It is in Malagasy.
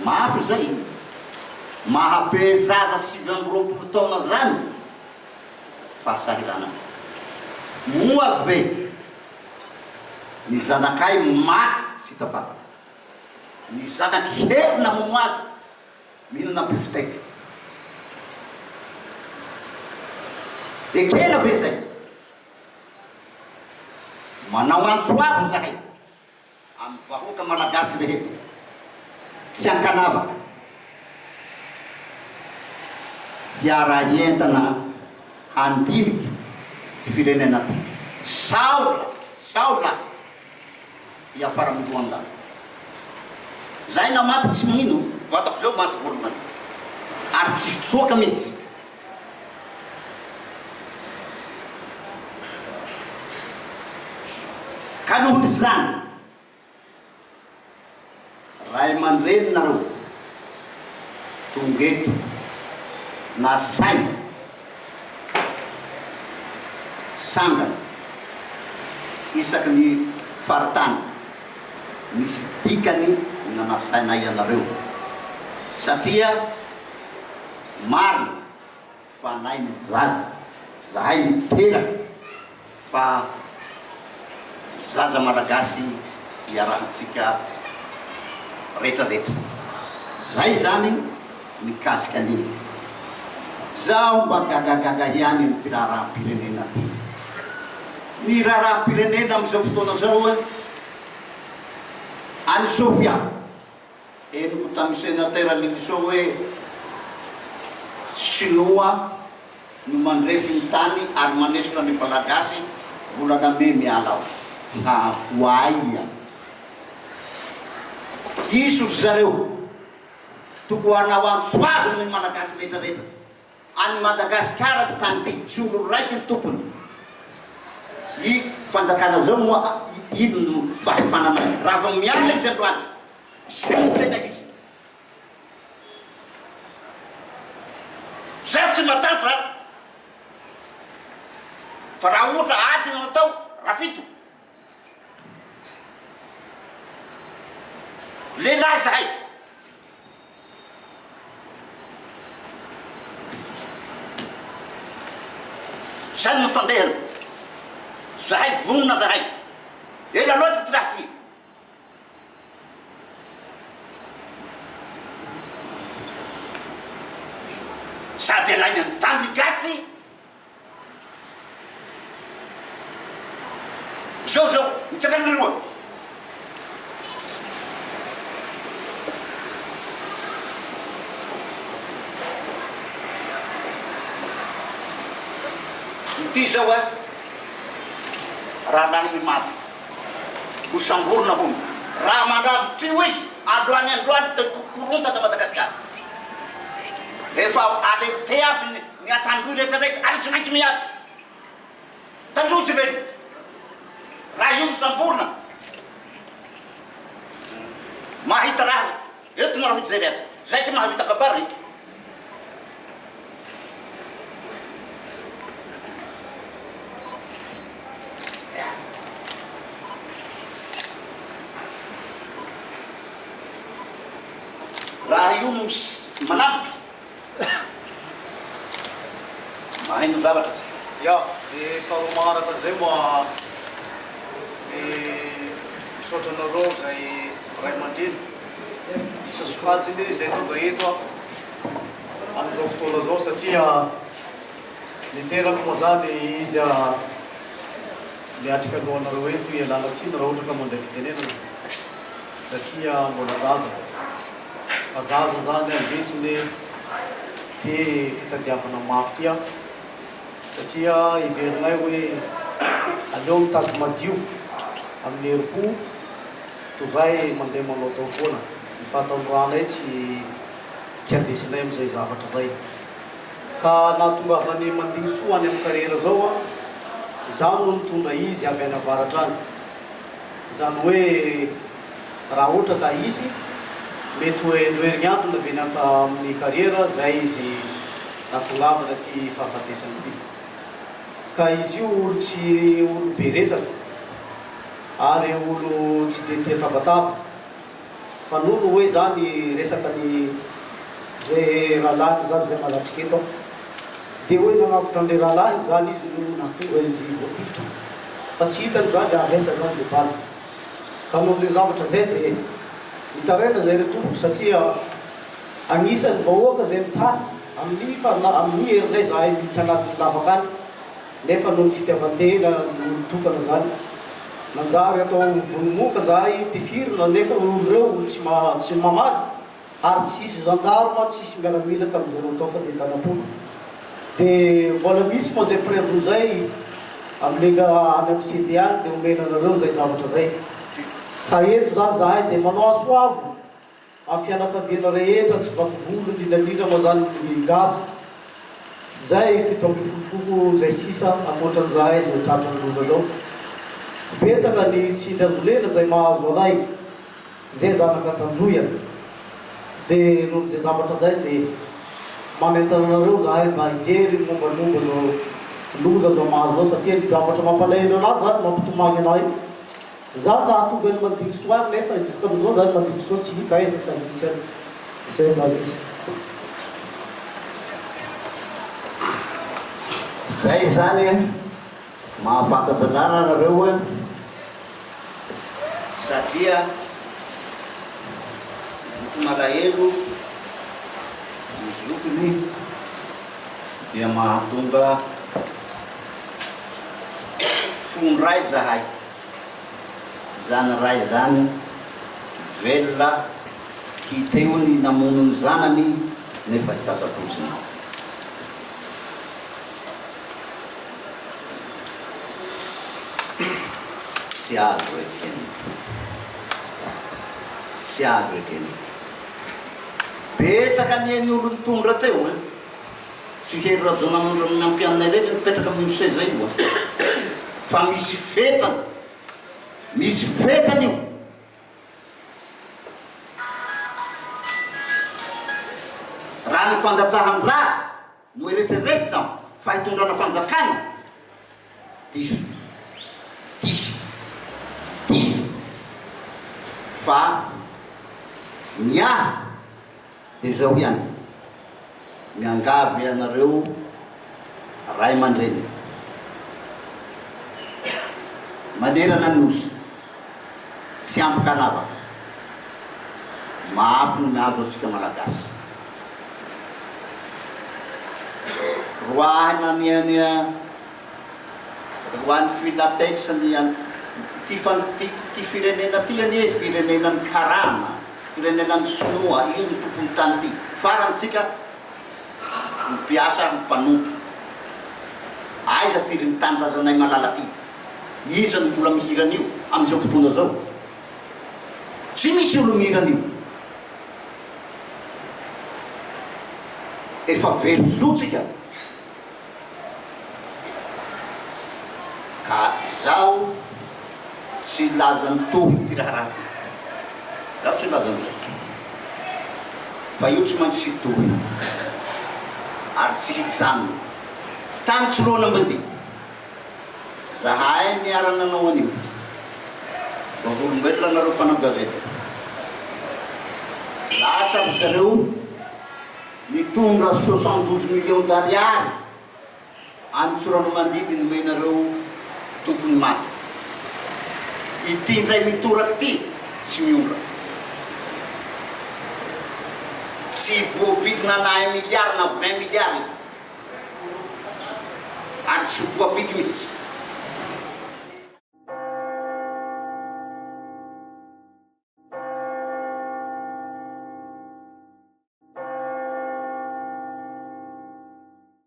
Mafy izay. Mahabe zaza 29 taona zany fahasahiranana. Moa ve ny zanakay maty tsy hita faty? Ny zanak'i Hery namono azy mihinana bifteck. Ekena ve izay? Manao antso avo izahay amin'ny vahoaka malagasy rehetra tsy ankanavaka hiara-hientana handinika ty firenena ty sao lahy sao lahy hiafara amin'ny Rwanda. Zahay na maty tsy mino, vatako zao maty voalohany ary tsy hitsoaka mihitsy. Ka noho izany, ray aman-dreny nareo tonga eto nasaina sangany isaky ny faritany misy dikany nanasainay anareo satria Marina fa nay ny zaza, zahay niteraka fa zaza malagasy iarahantsika retraretra. Zay zany mikasika an'iny. Zaho mba gagagaga ihany amin'ity raharaham-pirenena ty. Ny raharaham-pirenena amin'izao fotoana zao any Sofia. Henoko tamin'ny Senateur Lilisoa hoe Sinoa no mandrefy ny tany ary manesotra ny Malagasy volana mey miala ao. Ha ho aia? Diso ry zareo. Toko hanao antso avo ny Malagasy rehetra rehetra. Any Madagasikara ny tany ty, tsy olo raiky ny tompony. I fanjakana zao moa ino no fahefana anay? Raha vao miala izy androany, zay no tena izy. Zaho tsy matahotra fa raha ohatra ady no atao, rafito. Lehilahy zahay. Zany no fandehany. Zahay vonona zahay. Ela loatra ty raha ty. Sady alainy amin'ny tany gasy. Zao zao, mitsangana leroa. Ity zao a, rahalahiny maty, ho samborina hono. Raha mandraby trio izy, androany androany dia korontana Madagasikara. Efa alerté aby ny. Ny Antandroy rehetra rehetra ary tsy maintsy miady. Tandroy tsy velona. Raha io no samborina, mahita raha eto nareo hijery azy. Zay tsy mahavita kabary. Raha io no manambotra. Mahay ny zavatra tsika. Ya, de faharoa magnaraka an'izay moa de misaotra anareo zay ray aman-dreny isan-sokajiny izay tonga eto amin'izao fotoana izao satria ny tenako moa zany izy miatrika alohanareo eto ialana tsiny raha ohatra ka mandray fitenenana satria mbola zaza. Fa zaza zany andesiny ty fitadiavana mafy ty an! Satria heverinay hoe aleo mitady madio amin'ny herim-po tozay mandeha manaotao foana. Ny fahatanoranay tsy tsy andesinay amin'izay zavatra zay. Ka nahatongavan'i Mandinisoa any amin'ny carrière zao an, izaho no nitondra izy avy any avaratra any. Izany hoe Raha ohatra ka hisy, mety ho herinandro na avy eny amin'ny carrière zay izy nahatongavana ity fahafatesana ity. Ka izy io olo tsy olo be resaka ary olo tsy dia tia tabataba. Fa nono hoe zany resaka ny zay rahalahiny zany zay manatrika eto an, de hoe nagnavotra anle rahalahiny zany izy no nahatonga izy voatifitra fa tsy hitany zany avy aiza zany le bala. Ka noho zay zavatra zay de mitaraina zay ry tompoko satria agnisan'ny vahoaka zay mitady amin'ny fa amin'ny herinay zahay miditra anatin'ny lavaka any. Nefa noho ny fitiavan-tena nolon-tokana zany, nanjary atao vono-moka zahay tifirina nefa olo reo olo tsy tsy mamaly ary tsisy gendarme tsisy miaramila tamin'izay tao fa de tanam-polo de mbola misy moa zay preuve zay amle ga any am CD any de omena anareo zay zavatra zay ka eto zany zahay de manao asoavo Amin'ny fianakaviana rehetra tsy vaky volo indrindra indrindra moa zany ny gasy zay 17 foko zay sisa ankoatran'izahay zao tratran'ny loza zao. Betsaka ny tsindry azo lena zay mahazo anay zay zanaka Antandroy a. De noho zay zavatra zay de manentana anareo zahay mba hijery ny momba ny momba zao loza zao mahazo zao satria ny zavatra mampalahelo anahy zany mampitomagny anahy Zany nahatonga an'i Mandinisoa any nefa jusqu'à zany Mandinisoa tsy hita aiza tany misy any. Zay zany izy. Zay zany e, mahafantatra anah nareo e, satria zoky malahelo ny zokiny dia mahatonga fon-dray zahay. Izany ray izany velona hita eo ny namono ny zanany nefa hitazam-potsiny. Tsy azo ekena. Tsy azo ekena. Betsaka anie ny olo nitondra teo eh. Tsy Hery Rajaonarimampianina irery no mipetraka amin'io seza io an! Fa misy fetrany, misy fetrany io. Raha ny fandatsahan-drà no eretreretina fa hitondrana fanjakana, diso, diso, diso. Fa ny ahy Dia izao ihany, miangavy anareo ray aman-dreny manerana ny Nosy, tsy ampy kanavaka, mafy ny mihazo antsika Malagasy. Roahina ny any roahin'ny Filatex ny any, ity fan, ity firenena ity anie firenenan'ny karana. Firenena ny sinoa io no tompony tany ty farany tsika ny mpiasa ny mpanompo aiza ty ry ny tanindrazanay malala ty iza no mbola mihira an'io amin'izao fotoana zao tsy misy olo mihira an'io efa very zo tsika Ka izaho tsy hilaza ny tohiny ity raharaha ity. Izaho tsy hilaza an'izay. Fa io tsy maintsy hitohy. Ary tsy hijanona. Tany Tsiroanomandidy. Zahay niara-nanao an'io. Vavolombelona nareo mpanao gazety. Lasa ry zareo. Nitondra 72 millions d'ariary any Tsiroanomandidy nomenareo tompon'ny maty. Ity indray mitoraka ity tsy miondra. Tsy voavidina na un milliard na 20 milliards io. Ary tsy ho voavidy mihitsy.